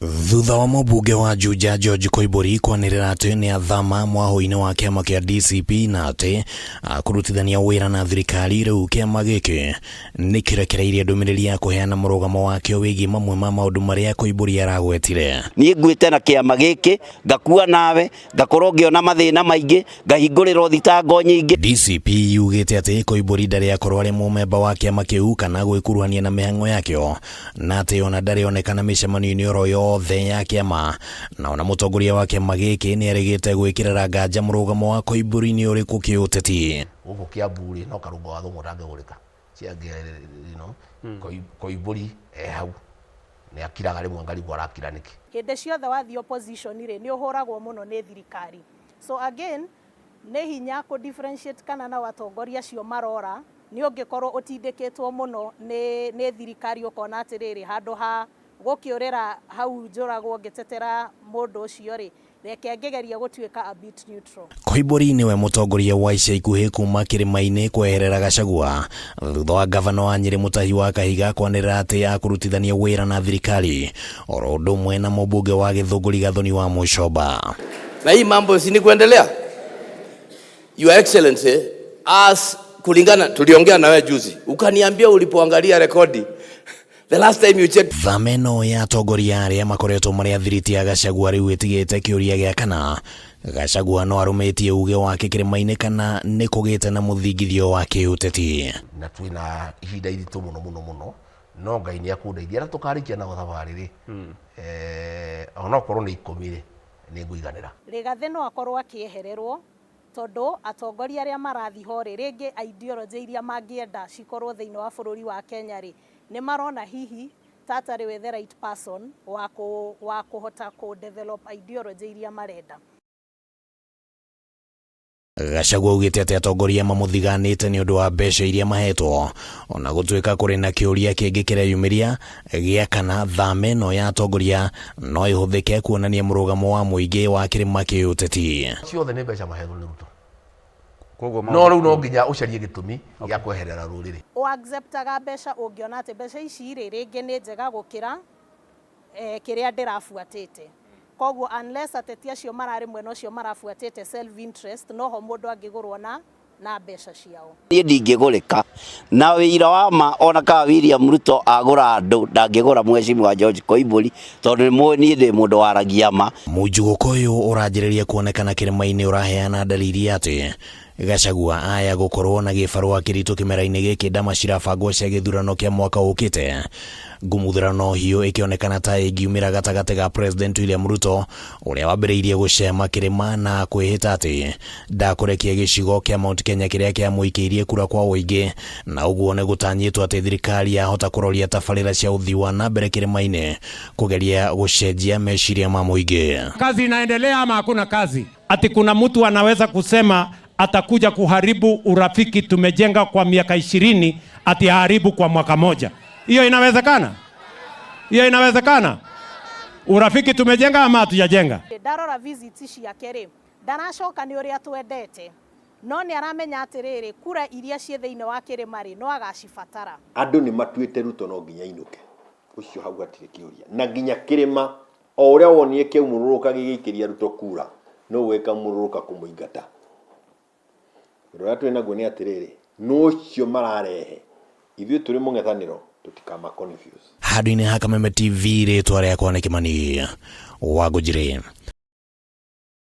Thutha wa mũmbunge wa Juja George Koimbũri kwanĩrĩra atĩ nĩ athama mwahũ-inĩ wa kĩama kĩa DCP na atĩ akũrutithania wĩra na thirikari, rĩu kĩama gĩkĩ nĩ kĩrekereirie ndũmĩrĩri ya kũheana mũrũgamo wakĩo wĩgiĩ mamwe ma maũndũ marĩa Koimbũri aragwetire. Niĩ nguĩte na kĩama gĩkĩ, ngakua nawe, ngakorwo ngĩona mathĩna maingĩ, ngahingũrĩrwo thitango nyingĩ. DCP yugĩte atĩ Koimbũri ndarĩ akorwo arĩ mũmemba wa kĩama kĩu kana gwĩkuruhania na mĩhang'o yakĩo, na atĩ ona ndarĩ onekana mĩcemanio-inĩ oro yothe ya kĩama, na ona mũtongoria wa kĩama gĩkĩ nĩ erĩgĩte gwĩkĩrĩra nganja mũrũgamo wa Koimbũri nĩ ũrĩkũ kĩũteti. Gũkũ Kiambu rĩ, no Karũngo wa Thũng'wa ũtangĩgũrĩka. Koimbũri e hau nĩ akiraga rĩmwe ngarigwo arakira nĩkĩ. Hĩndĩ ciothe wathiĩ opposition rĩ, nĩ ũhũragwo mũno nĩ thirikari. So again, nĩ hinya kũ differentiate kana nao atongoria acio marora, nĩ ũngĩkorwo ũtindĩkĩtwo mũno nĩ nĩ thirikari ũkona atĩrĩrĩ, handũ ha gũkĩũrĩra hau njũragwo ngĩtetera mũndũ ũcio rĩ, reke ngĩgerie gũtuĩka a bit neutral. Koimbũri nĩwe mũtongoria wa ica ikuhĩ kuma kĩrĩma-inĩ kweherera Gachagua thutha wa ngavana wa Nyĩrĩ Mutahi wa Kahiga kwanĩrĩra atĩ akũrutithania wĩra na thirikari oro ũndũ ũmwe na mũmbunge wa Gĩthũngũri Gathoni wa Mũcomba. Na hii mambo si ni kuendelea. Your Excellency, as kulingana tuliongea na wewe juzi, ukaniambia ulipoangalia rekodi the last time you checked. Thama ĩno ya atongoria arĩa makoretwo marĩ athiriti a Gachagua rĩu ĩtigĩte kĩũria gĩa kana Gachagua no arũmĩtie uge wake kĩrĩma-inĩ kana nĩ kũgĩte na mũthingithio wa kĩũteti. Na twĩna ihinda iritũ mũno mũno mũno, no Ngai nĩ akũndeithia na tũkarĩkia nao thabarĩ rĩ, onokorwo nĩ ikũmi rĩ, nĩ ngũiganĩra. Rigathĩ no akorwo akĩehererwo tondũ atongoria arĩa marathiĩ ho rĩ, rĩngĩ ideology iria mangĩenda cikorwo thĩinĩ wa bũrũri wa Kenya rĩ, nĩ marona hihi ta atarĩ we the right person wa kũhota kũ develop ideology iria marenda. Gachagua augĩte atĩ atongoria mamũthiganĩte nĩ ũndũ wa mbeca iria mahetwo, ona gũtuĩka kũrĩ na kĩũria kĩngĩ kĩreyumĩria gĩa kana thama ĩno ya atongoria no ĩhũthĩke kuonania mũrũgamo wa mũingĩ wa kĩrĩma kĩũteti. Ciothe nĩ mbeca mahetwo nĩ Ruto. No rĩu no nginya ũcarie gĩtũmi gĩa kweherera rũrĩrĩ. Ũ acceptaga mbeca ũngĩona atĩ mbeca ici rĩ, rĩngĩ nĩ njega gũkĩra kĩrĩa ndĩrabuatĩte. Koguo unless ateti acio mararĩ mwena ũcio marabuatĩte self interest, noho mũndũ angĩgũrwo na mbeca ciao. Niĩ ndingĩgũrĩka na wĩira wa ma, ona kana William Ruto agũra andũ ndangĩgũra mheshimiwa George Koimbũri, tondũ nĩ mũĩ niĩ ndĩ mũndũ waragia ma. Mũnjugũko ũyũ ũranjĩrĩria kuonekana kĩrĩma-inĩ ũraheana ndariri atĩ Gachagua aya gũkorwo na gĩbarũa kĩritũ kĩmera-inĩ gĩkĩ ndama cirabangwo cia gĩthurano kĩa mwaka ũkĩte. Ngumuthũrano hiũ ĩkĩonekana ta ĩngiumĩra gatagatĩ ga President William Ruto ũrĩa wambĩrĩirie gũcema kĩrĩma na kwĩhĩta atĩ ndakũrekia gĩcigo kĩa Mount Kenya kĩrĩa kĩamũikĩirie kura kwa ũingĩ, na ũguo nĩ gũtanyĩtwo atĩ thirikari yahota kũroria tabarĩra cia ũthii wa na mbere kĩrĩma-inĩ kũgeria gũcenjia meciria ma mũingĩ. Kazi inaendelea ama hakuna kazi? Ati kuna mtu anaweza kusema atakuja kuharibu urafiki tumejenga kwa miaka 20, ati aharibu kwa mwaka moja? Hiyo inawezekana? Hiyo inawezekana? Urafiki tumejenga ama hatujajenga? Ndarora visit ciake rĩ, ndaracoka nĩ ũrĩa twendete, no nĩ aramenya atĩrĩrĩ, kura iria ciĩ thĩinĩ wa kĩrĩma rĩ, no agacibatara. Andũ nĩ matuĩte Ruto no nginya ainũke, ũcio hau hatirĩ kĩũria, na nginya kĩrĩma o ũrĩa wonire kĩaumũrũrũka gĩgĩikĩria Ruto kura, noguo gĩkamũrũrũka kũmũingata. Ũndũ ũrĩa twĩ naguo nĩ atĩrĩrĩ, nũ ũcio mararehe, ithuĩ tũrĩ mũng'ethanĩro tũtikama confuse. Handũ-inĩ ha Kameme TV, rĩtwa rĩakwa nĩ Kĩmani wa Ngũnjiri.